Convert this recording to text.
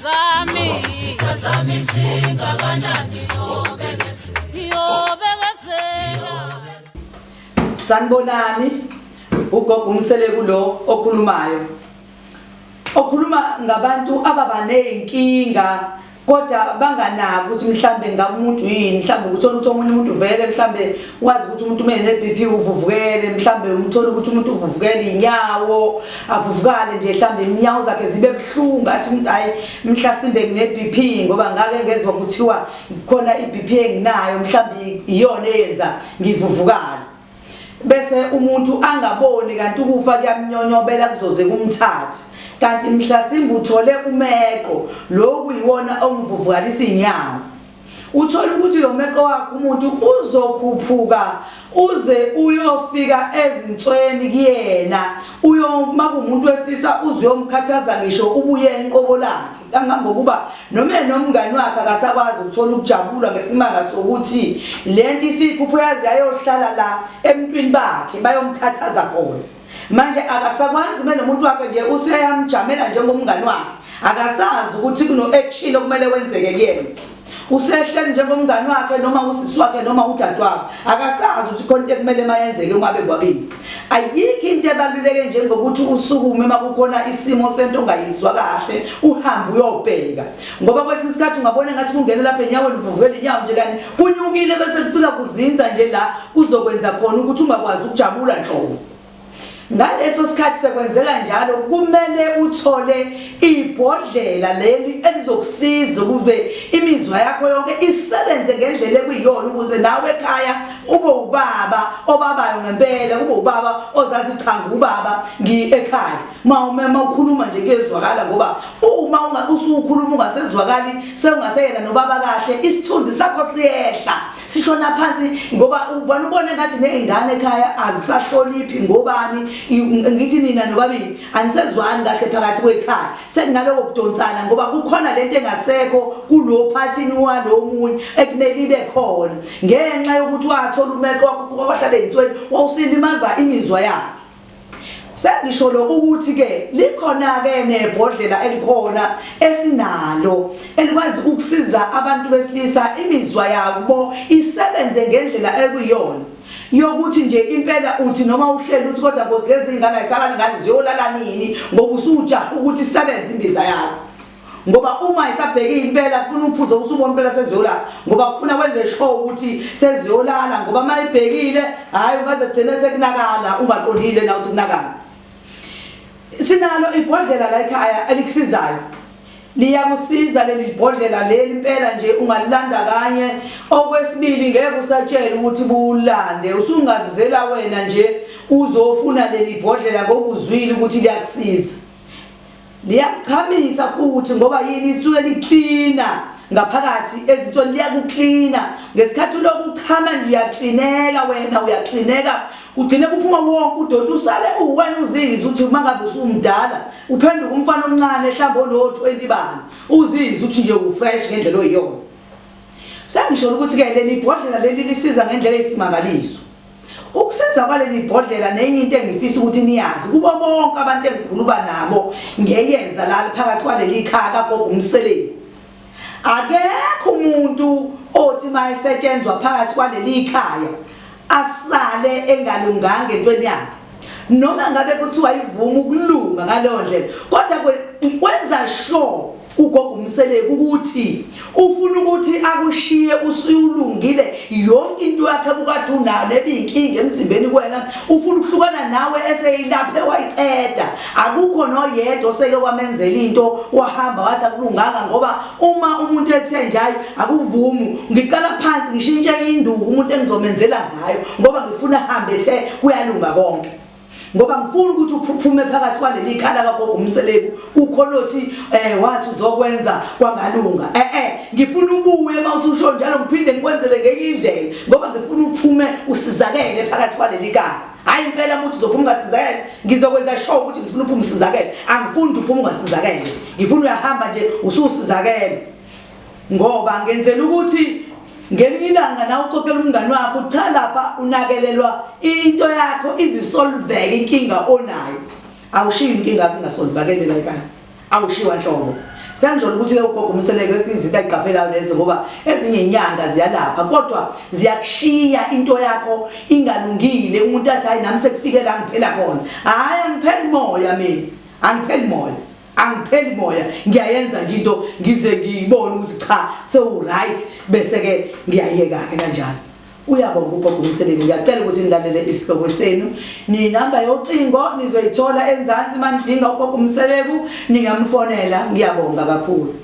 zami, izitha zami zingakanani, yobekezela, yobekezela. Sanibonani, ugogo uMseleku lo okhulumayo. Okhuluma ngabantu ababa nezinkinga kodwa banganaki ukuthi mhlambe ngabe umuntu yini, mhlambe uthola ukuthi omunye umuntu vele mhlambe wazi ukuthi umuntu uma ene-BP uvuvukele, mhlambe umthola ukuthi umuntu uvuvukele inyawo, avuvukale nje mhlambe inyawo zakhe zibe buhlungu, athi umuntu hayi mhlasimbe ngine-BP ngoba ngake ngezwa kuthiwa khona i-BP enginayo mhlambe iyona eyenza ngivuvukale. Bese umuntu angaboni kanti ukufa kuyamnyonyobela kuzoze kumthathe, kanti mhlasimbe uthole umeqo lokhu yiwona omvuvukalisa inyawo. Uthola ukuthi lo meqo wakhe umuntu uzokhuphuka uze uyofika ezinsweni kuyena, uyoma kumuntu wesilisa uzuyomkhathaza ngisho ubuye enqobo lakhe, kangangokuba noma enomngani wakhe akasakwazi ukuthola ukujabula ngesimanga sokuthi lento isikhuphu yazi yayohlala la emntwini bakhe bayomkhathaza khona. Manje akasakwazi benomuntu wakhe nje useyamjamela njengomngani wakhe, akasazi ukuthi kuno action okumele wenzeke kuyena. Usehleli njengomngani wakhe noma usisi wakhe noma udadewabo, akasazi ukuthi khona into ekumele mayenzeke uma bebabili. Ayikho into ebaluleke njengokuthi usukume uma kukhona isimo sento ongayizwa kahle, uhambe uyobheka, ngoba kwesinye isikhathi ungabona ngathi kungena lapha enyaweni uvuvukele inyawo nje kanti kunyukile bese kufika kuzinza nje la kuzokwenza khona ukuthi ungakwazi ukujabula nhlobo. Ngaleso sikhathi sekwenzeka njalo kumele uthole ibhodlela leli elizokusiza ukube imizwa yakho yonke isebenze ngendlela ekuyiyona, ukuze nawe ekhaya ube ubaba obabayo ngempela, ube ubaba ozazi cha ngubaba ngi ekhaya. Uma ukhuluma nje kuyezwakala, ngoba uma usukhuluma ungasezwakali sekungaseyena nobaba kahle, isithunzi sakho siyehla sishona phansi, ngoba uvana ubone ngathi nezingane ekhaya azisahloniphi ngobani. Ngithi nina nobabili anisezwani kahle phakathi kwekhaya, sekunaloko kudonsana ngoba kukhona lento engasekho kulo phathini walo munye ekumele ibe khona, ngenxa yokuthi wathola umeqo wakho wahlala ezinsweni wawusilimaza imizwa yakhe. Sengisho lo ukuthi ke likhona ke nebhodlela elikhona esinalo elikwazi ukusiza abantu besilisa imizwa yabo isebenze ngendlela ekuyiyona, yokuthi nje impela uthi noma uhleli uthi kodwa boss lezi zingane ayisalali ngani ziyolala nini, ngoba usujaha ukuthi isebenze imbiza yakho. Ngoba uma isabheke impela kufuna uphuzo usubona impela seziyolala, ngoba kufuna wenze sure ukuthi seziyolala, ngoba mayibhekile hayi ungaze kugcine sekunakala ungaqondile na uthi kunakala. Sinalo ibhodlela la ekhaya elikusizayo, liyakusiza leli bhodlela leli impela nje ungalilanda kanye, okwesibili ngeke usatshela ukuthi bulande, usungazizela wena nje uzofuna leli bhodlela ngoba uzwile ukuthi liyakusiza. Liyakuchamisa futhi ngoba yini, isuke liklina ngaphakathi ezinsweni, liyakuklina ngesikhathi lokhu uchama nje uyaklineka wena, uyaklineka ugcine kuphuma wonke udoti, usale uwena uzizwe ukuthi uma ngabe usumdala uphenduka umfana omncane mhlawumbe ono-20 bani, uzizwe ukuthi nje ufresh ngendlela oyiyona. Sengisho ukuthi ke leli bhodlela leli lisiza ngendlela eyisimangaliso. Ukusiza kwaleli bhodlela nenye into engifisa ukuthi niyazi kubo bonke abantu engikhuluma nabo ngeyeza la phakathi kwaleli khaya kagogo uMseleku, akekho umuntu othi mayesetshenzwa phakathi kwaleli khaya asale engalunganga entweni yakhe, noma ngabe kuthiwa ivuma ukulunga ngaleyo ndlela, kodwa kwenza sure ugogo uMseleku ukuthi ufuna ukuthi akushiye usulungile yonke into yakhe bukade unayo nebinkinga emzimbeni kuwena, ufuna ukuhlukana nawe eseyilaphe wayiqeda. Akukho noyedwa oseke wamenzela into wahamba wathi akulunganga, ngoba uma umuntu ethe nje hayi akuvumi, ngiqala phansi ngishintshe induku umuntu engizomenzela ngayo, ngoba ngifuna ahambe ethe kuyalunga konke, ngoba ngifuna ukuthi uphuphume phakathi kwaleli khala kagogo uMseleku kukhona othi wathi uzokwenza kwangalunga. Ngifuna ubuye mawususho njalo ngiphinde ngikwenzele ngenye indlela, ngoba ngifuna uphume usizakele phakathi kwaleli khala. Hayi impela umuntu uzophuma ungasizakele, ngizokwenza sure ukuthi ngifuna uphume usizakele, angifuni ukuthi uphume ungasizakele, ngifuna uyahamba nje ususizakele, ngoba ngenzela ukuthi ngelinye ilanga nawe uxoxela umngani wakho cha lapha unakelelwa into yakho izisolveke inkinga onayo. Awushiyi inkinga yakho ingasolvakele la ekhaya, awushiwa nhlobo. Sengisholo ukuthi ke ugogo uMseleku ezinye izinto ayiqaphelayo lezo ngoba ezinye inyanga ziyalapha kodwa ziyakushiya into yakho ingalungile umuntu athi hayi nami sekufike la ngiphela khona. Hayi angipheli moya mina. Angipheli moya. Angipheli moya. Ngiyayenza nje into ngize ngiyibone ukuthi cha sewu right bese ke ngiyayeka ke kanjalo. Uyabonga ugogo uMseleku ngiyacela ukuthi nilalele isihloko senu ninamba yocingo nizoyithola enzansi manidinga ugogo uMseleku ningamfonela ngiyabonga kakhulu.